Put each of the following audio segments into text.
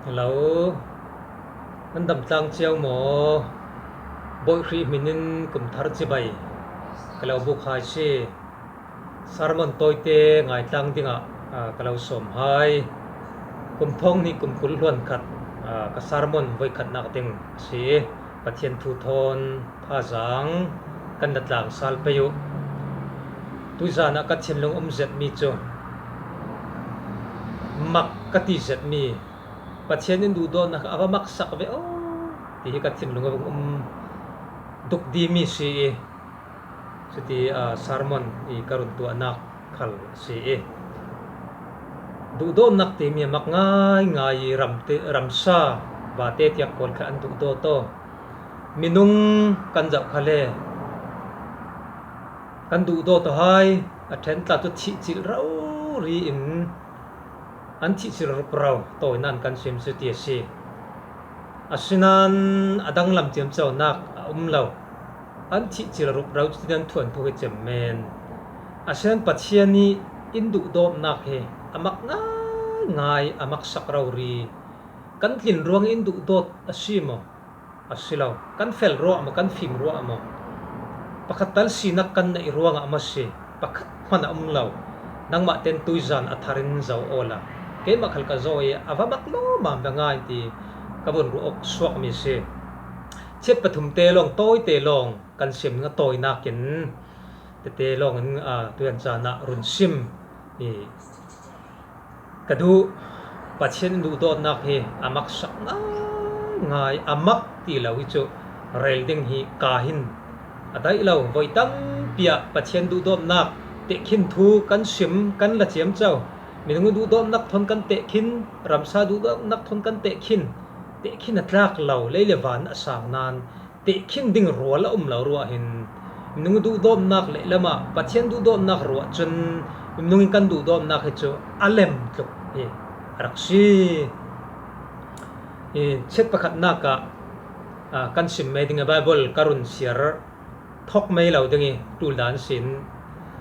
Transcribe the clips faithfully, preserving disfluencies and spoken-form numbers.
Hello, an dam tlang ciau maw? Bawi Khrih hminin kum thar cibai ka lo buk hai si. Sermon tawite ngaitlang dingah, ah, ka lo sawm hai. Kum thawng hnih kum kul hluan khat, ah, ka sermon voi khatnak ding a si. Pathian thu thawn pha zang kan la tlang sal pei uh. Tuizanah ka thinlung um zetmi cu mak ka ti zetmi, Pathian in duhdawtnak a va maksak ve aw ti hi ka thinlung a vung um duk dimi si i, cuti, ah, sermon i ka run tuahnak khal a si i, duhdawtnak timi a mak ngaingai i ramte, ramsa vate tiak pawl kha an duhdawt aw. Minung kan zoh kha le kan duhdawt aw hai, a ṭhen tla cu thihcilh rori in an thihcilh rukrau tawi nan kan sim cu ti a si. Asinain a danglam ciamconak a um lo. An thihcilh rukrau cu tidan thuanthu hi cem men. Asinain Pathian i in duhdawtnak hi a mak ngaingai, a maksak rori. Kan tlin ruang in duhdawt a si maw? A si lo. Kan fel ruah maw, kan fim ruah maw? Pakhat tal sinak kan neih ruangah maw si? Pakhat hman a um lo. Nangmah ten tuizan a tharin zo awla keimah khal ka zo i a va mak lawmam ve ngai ti ka vun ruah awk suakmi si. Chiat pathum te lawng, tawi te lawng kan sim ding a tawinak in tete lawng in, ah, tuian caan ah run sim i ka duh. Pathian in duhdawtnak hi a maksak ngaingai, a mak ti lo hi cu rel ding hi ka hin a daih lo. Voi tampi ah Pathian duhdawtnak tehkhin thu kan sim, kan la ciamco. Minung duhdawtnak thawn kan tehkhin, ramsa duhdawtnak thawn kan tehkhin, tehkhin a tlak lo, lei le van a sang nan tehkhin ding rual a um lo ruah hin, minung duhdawtnak lehlamah Pathian duhdawtnak ruah cun minung in kan duhdawtnak hi cu a lem tluk hi a rak si. I, chiat pakhatnak ah, ah, kan sim mei ding a Bible ka run siar thok mei lo ding i, ṭul dan sin,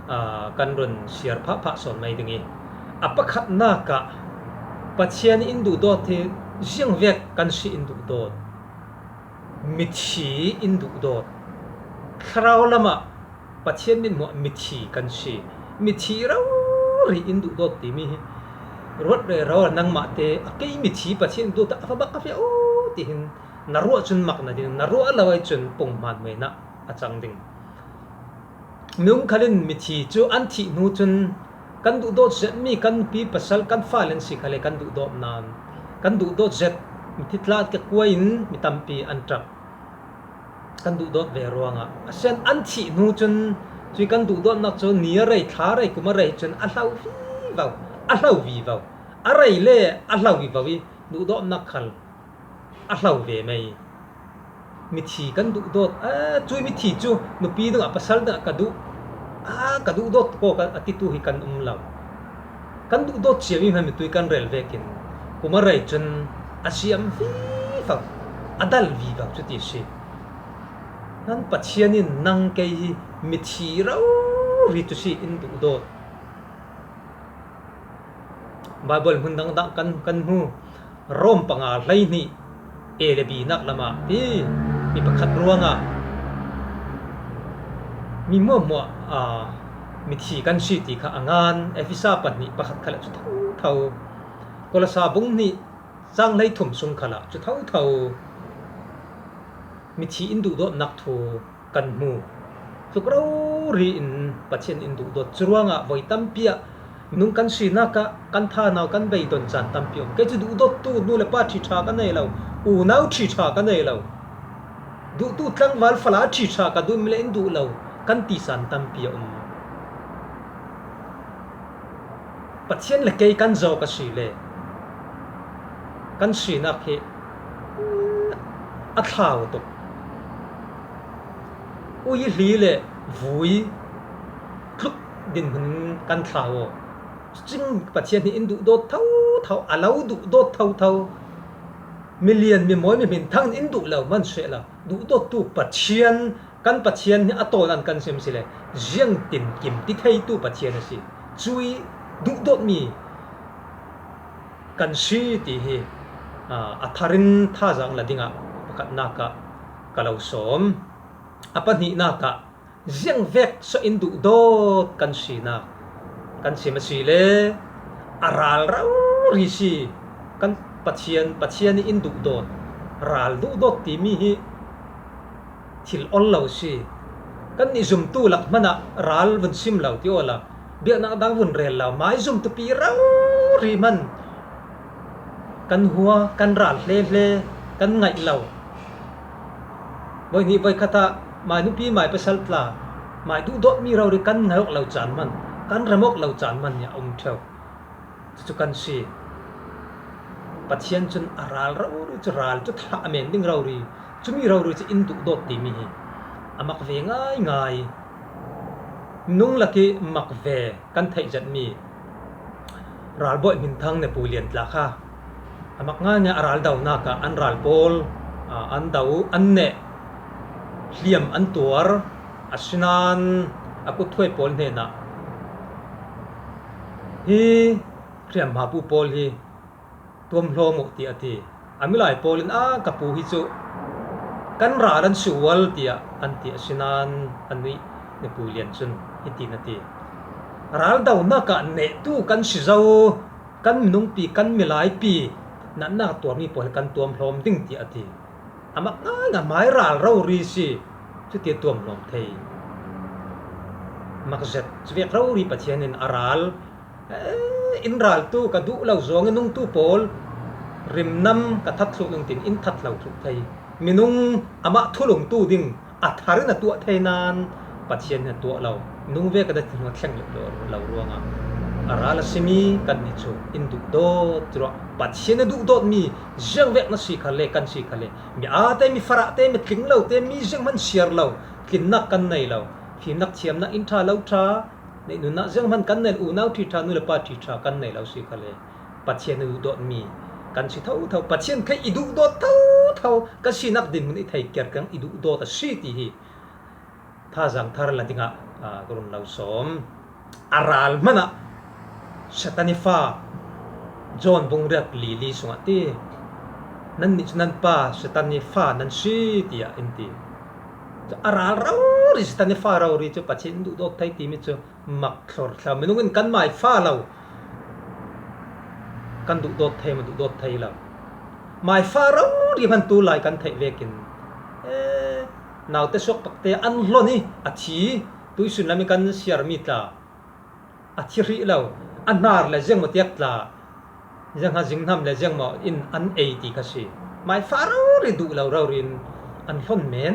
ah, kan run siar phahphah sawn mei ding i, a pakhatnak ah Pathian in duhdawt hi ziangvek kan si in duhdawt. Mithi in duhdawt. Thlarau lamah Pathian mithmuh mithi kan si. Mithi rori in duhdawt timi hi ruat rero a, nangmah te a kei mithi Pathian in duhdawt a va mak a feh aw tihin na ruah cun mak na ding, na ruah lo ai cun pung hmaan mei na a cang ding. Minung khal in mithi cu an thih hnu cun kan duhdawt zetmi kan nupi pasal, kan fale an si khal le kan duhdawt nan, kan duhdawt zet mithi tla ke kuai in mi tampi an ṭap. Kan duhdawt ve ruangah a sian an thih hnu cun cui kan duhdawtnak cu ni a rei, thla a rei, kum a rei cun a hlo vivo, a hlo vivo, a rei le a hlo vivo i duhdawtnak khal a hlo ve mei. Mithi kan duhdawt, eh, cui mithi cu nupi dingah, pasal dingah ka duh, ah, ka duhdawt ko kan a titu hi kan um lo. Kan duhdawt ciami hman mitui kan rel vekin kum a rei cun a siam vivo, a dal vivo cu ti si. Nan Pathian in nang kei hi mithi rori cu si in duhdawt. Bible hmun dangdang kan, kan hmu. Rom panga hleihnih A le B nak lamah hi mi pakhat ruangah mi hmuahhmuah, aa, mithi kan si ti kha a ngan. Efesa pahnih pakhat khalah cu thotho, Kolose bung hnih cang hleithum sung khalah cu thotho mithi in duhdawtnak thu kan hmu. Tluk rori in Pathian in duhdawt. Curuangah voi tampi ah minung kan sinak ah kan thanau kan beidon caan tampi a um. Kei cu duhdawttu nu le pa ṭhiṭha ka nei lo, unau ṭhiṭha ka nei lo, duhtu tlangval fala ṭhiṭha ka duh, mi le in duh lo kan ti caan tampi a um. Pathian le kei kan zawk a si le kan sinak hi a thlau tuk. Ui hli le vui tluk dinhmun kan thlau aw. Cing Pathian hi in duhdawt thotho, a lo duhdawt thotho. Milian, mimawi, mihminthang in duh lo hman sehla, duhdawttu Pathian, kan Pathian hi a tawn an kan sim si le, ziangtin kim ti theitu Pathian a si. Cui duhdawtmi kan si ti hi A, a tharin thazang la dingah pakhatnakah ka lo sawm. A pahnihnak ah ziangvek so in duhdawt kan sinak kan sim a si le a ral rori si kan Pathian, Pathian in duhdawt, ral duhdawt timi hi thil ol lo si. Kan nih zumtu lak hmanah ral vun sim lo ti awla biaknak dang vun rel lo, mai zumtupi rori hman kan hua, kan ral hlehle, kan ngaih lo. Voi hnih voi khatah mai nupi, mai pasal tla, mai duhdawtmi rori kan ngaih awk lo caan hman, kan rem awk lo caan hman nih a um ṭheu. Cucu kan si. Pathian cun a ral rori cu, ral cu thlah a men ding rori, cumi rori cu in duhdawt timi hi a mak ve ngaingai. Nung lak i mak ve kan theih zetmi ralbawi hminthang Napoleon tla kha a mak ngaingai. A ral donak ah an ral pawl, aa, an do, an neh, hliam an tuar, asinain a kutthuai pawl hnenah hi hriamhma pu pawl hi tuamhlawm uh, tiah a ti. A milai pawl in, a ka pu hi cu kan ral an si ual, tiah an ti. Asinain a nuih Napoleon cun hitin a ti, ral donak ah nehtu kan si zo, kan minungpi, kan milaipi natnak tuarmi pawl hi kan tuamhlawm ding, tiah a ti. A mak ngaingai, mai ral rori si, cuti tuamhlawm thei. Mak zet, cuvek rori Pathian in a ral, eh, in raltu ka duh lo zawng i nungtu pawl rimnam ka that thluh nung tin in that lo thluh thei. Minung amah thulungtu ding a thar in a tuah thei nain Pathian in a tuah lo. Minung vek a thinlung a thleng lo, lo, lo ruangah a ral a simi kannih cu in duhdawt cu ruah. Pathian a duhdawtmi ziangvek na si khalle, kan si khalle, mi aa te, mi farah te, mi tling lo te, mi zianghman siar lo, tlinnak kan nei lo, fimnak thiamnak, in ṭha lo ṭha, neih nunnak zianghman kan nei lo, unau ṭhiṭha, nu le pa ṭhiṭha kan nei lo si khalle, Pathian a duhdawtmi kan si thotho. Pathian kha i duhdawt thotho, ka sinak dinhmun i thei kerkang i duhdawt a si ti hi thazang thar la dingah, aa, ka run lo sawm. A ral hmanah Satan i fa, John bung riat li li sungah ti, nannih cu nan pa Satan i fa nan si, tiah in ti. A ral rori, Satan i fa rori cu Pathian in duhdawt thei timi cu mak thlor thlau. Minung in kan mai fa lo kan duhdawt thei maw? Duhdawt thei lo. Mai fa rori hman tu lai kan theih vekin, eh, naute suakpakte an hlon i a thi, tuisun lam i kan siarmi tla a thi hrih lo, a hnar le ziangmaw tiak tla, ziangha zinghnam le ziangmaw in an ei ti kha si. Mai fa rori, duh lo rori in an hlon men.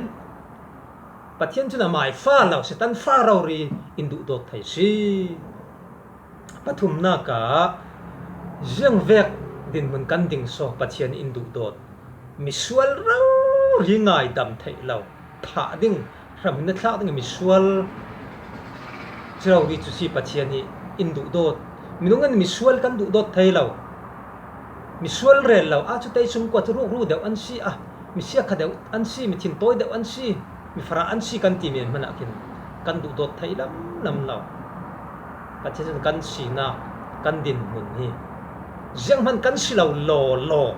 Pathian cun a mai fa lo, Satan fa rori in duhdawt thei si. Pathumnak ah ziangvek dinhmun kan ding saw Pathian in duhdawt? Misual rori ngaidam theih lo, thah ding, hramhin a thlak ding misual cu rori cu si Pathian hi in duhdawt. Minung in misual kan duhdawt thei lo. Misual rel lo ahcun tei sung kua cu rukru deuh an si, a misia kha deuh an si, mithin tawi deuh an si, mifarah an si kan timi an hmanah khin kan duhdawt thei lamlam lo. Pathian cun kan sinak, kan dinhmun hi zianghman kan si lo lawlaw,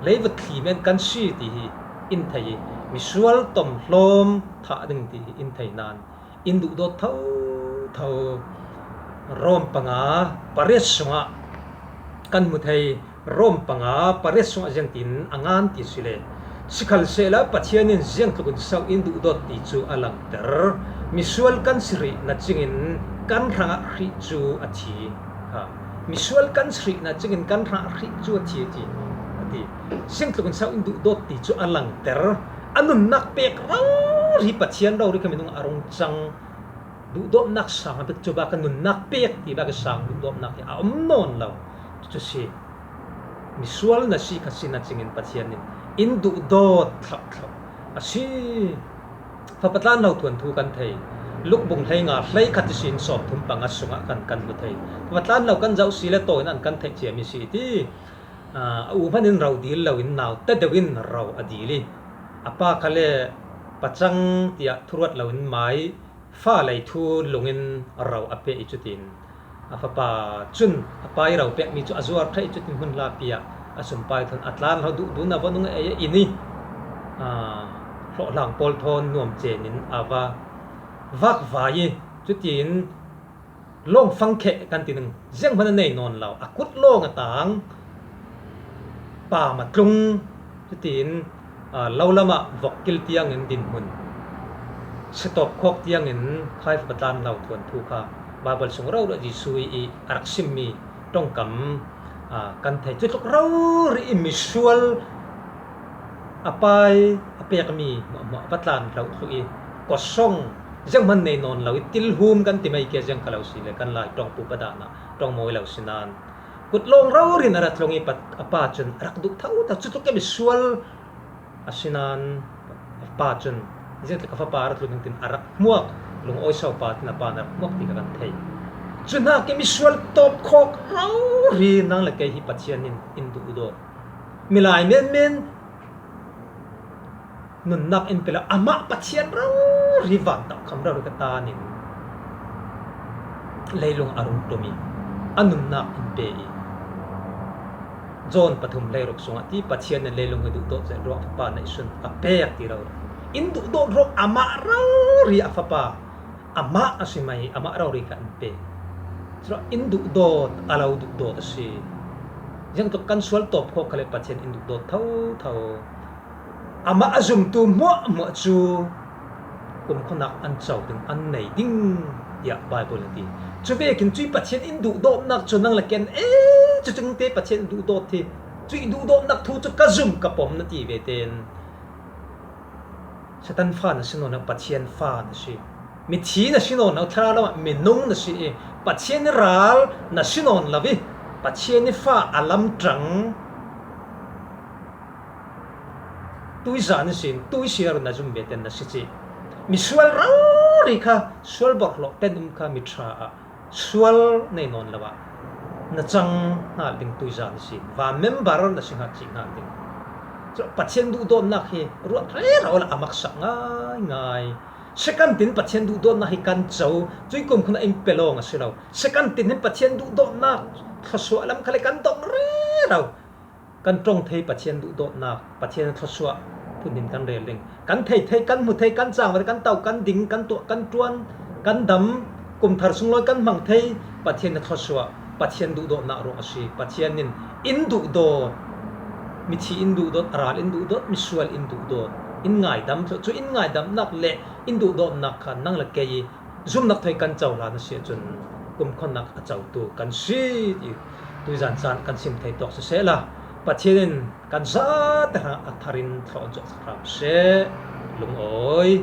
leivut thli men kan si ti hi in thei i, misual tomhlawm thah ding ti hi in thei nain in duhdawt thotho. Rom panga pariat sungah kan hmu thei. Rom panga pariat sungah ziangtin a ngan ti si le, sikhalsehla Pathian in ziangtluk in so in duhdawt ti cu a langter. Misual kan si hrih na cingin kan hrangah Khrih cu a thi. Ha. Misual kan si hrih na cingin kan hrangah Khrih cu a thi, a ti, a ti. Ziangtluk in so in duhdawt ti cu a langter. A nunnak pek rori Pathian rori kha minung a rung cang. Duhdawtnak sang a bik cu bak a nunnak pek ti bak i sang duhdawtnak hi a um nawn lo. Cucu si. Misual na si kha si na cingin Pathian in in duhdawt thlauhthlauh a si. Fapa tlan lo thuanthu kan thei. Luk bung hlei nga hlei khat ihsin sawmthum panga sungah kan, kan hmu thei. Fapa tlan lo kan zoh si le tawi in an kan theih ciami si ti. Aa, a u hman in ro dil lo in naute deuh in ro a dil i, a pa kha le pacang tiah thuruat lo in mai fa lei thu lungin ro a peh i, cutin a fapa cun a pa i ro pekmi cu a zuar ṭheh i, cutin hmunhlapi ah a sumpai thawn a tlan lo duh duh na va nung ei a in i, a, hlawhhlang pawl thawn nuam chenin a va vak vai i, cutin lawng fangkheh kan ti ning, zianghman a nei nawn lo, a kut lawng a tang, pam a tlung, cutin, a, lo lamah vok kil tiangin dinhmun, setawp khawk tiangin khai va tlan lo thuanthu kha Bible sung rorah Jesuh i a rak simmi ṭawngkam, a, kan thei. Cutluk rori i misual a pai a pekmi hmuahhmuah va tlan hloh thluh i, kawsawng zianghman nei nawn lo i, tilhum kan ti mai kia ziang kha lo si le, kan Lai ṭawngpu pa danah ṭawng mawi lo si nan, kut lawng rori in a ra tlung i, pa, a pa cun a rak duh tho tho, cutluk i misual a si nan, a pa cun, ziangtluk a fapa a ra tlung tin a rak hmuak, lungawi so pa tin a pa na rak hmuak ti kha kan thei. Cu hnak i misual tawp khawk rori nang le kei hi Pathian in in duh dawt. Milai menmen nunnak in pe lo, amah Pathian rori van tawh kham rori ka tan in leilung a rung ṭum i a nunnak in pe i, John pathum hleiruk sungah ti, Pathian in leilung hi duhdawt zet ruangah Fapa neihsun a pek ti rori. In duhdawt ruangah amah rori a Fapa, amah a si mai, amah rori kha in pe. Curuangah in duhdawt, a lo duhdawt a si. Ziangtluk kan sual tawp khawk kha le Pathian in duhdawt tho tho. Amah a zumtu hmuahhmuah cu kumkhawnak an co ding, an nei ding, tiah Bible a ti. Cu vekin cuih Pathian in duhdawtnak cu nang le ken, e, cucungte Pathian in duhdawt hi, cuih duhdawtnak thu cu ka zum ka pom na ti ve tein Satan fa na si nawn lo, Pathian fa na si. Mithi na si nawn lo, thlarau lamah minung na si i, Pathian i ral na si nawn lo i, Pathian i fa a lam ṭang tuizan ihsin, tuisia run na zum ve ten na si cih. Misual rori kha, sual borhhlawh ten um kha, mi ṭha ah sual nei nawn lo ah na cang hna ding tuizan ihsin, van member na si hnga cih hna ding. Cu Pathian duhdawtnak hi ruat rero la a maksak ngaingai. Second tin Pathian duhdawtnak hi kan co, cuih kum khun ah in pe lawng a si lo. Second tin hin Pathian duhdawtnak thluasuah lam khal i kan dong rero. Kan ṭong thei Pathian duhdawtnak, Pathian thluasuah phun hin kan rel ding. Kan thei thei, kan hmu thei, kan cang ve, kan to, kan ding, kan tuah, kan ṭuan, kan dam, kum thar sunglawi kan hmang thei Pathian thluasuah, Pathian duhdawtnak ruang a si. Pathian in in duhdawt, mithi in duhdawt, a ral in duhdawt, misual in duhdawt, in ngaidam thluh. Cu in ngaidamnak le in duhdawtnak kha nang le kei zumnak thei kan co hlan a si ahcun, kumkhawnak a cotu kan si ti tuizan caan kan sim thei tawk sisehla, Pathian in kan zate hrangah a thar in thlawh an cuahsak hram seh. Lungawi.